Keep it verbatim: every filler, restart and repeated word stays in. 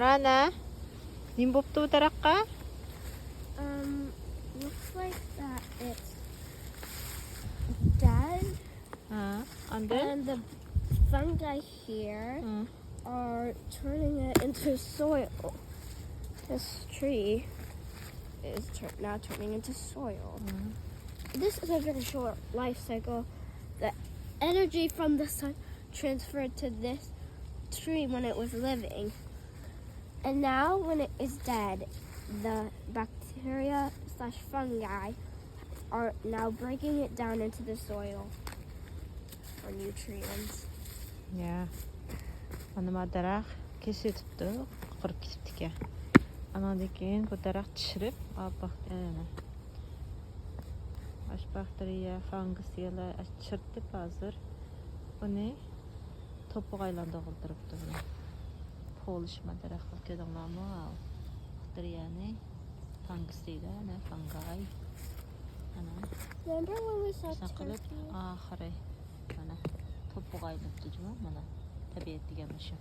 رانا، نېمە بوپتۇ بۇ دەرەخكە؟ Um, looks like that it's dead, ھە، ئاندىن؟ And the fungi here ھە. Are turning it into soil. This tree is tur- now turning into soil. This is a very short life cycle. The energy from the sun transferred to this tree when it was living. And now, when it is dead, the bacteria slash fungi are now breaking it down into the soil for nutrients. يا. مانا ما دەرەخ كېسىۋېتىپتۇ، قۇرۇپ كېتىپتىكەن. ئاناندىن كېيىن بۇ دەرەخ چىرىپ، ئاپاق، ئەنە. ئاش باكتېرىيە، فانگىسىيەلەر چىرتىپ ھازىر بۇنى توپىغا ئايلاندۇرغىلى تۇرۇپتۇ بۇنى. پولۇشما دەرەخ قىلىپ كۆردۈڭلارمۇ؟ باكتېرىيەنى، فانگىسىيەنى، فانگاي. ئانا. Remember when we saw شۇنداق قىلىپ turkey? ئاخىرى مانا توپىغا ئايلىنىپتۇ جۇمۇ، مانا تەبىئەت دېگەن مۇشۇ.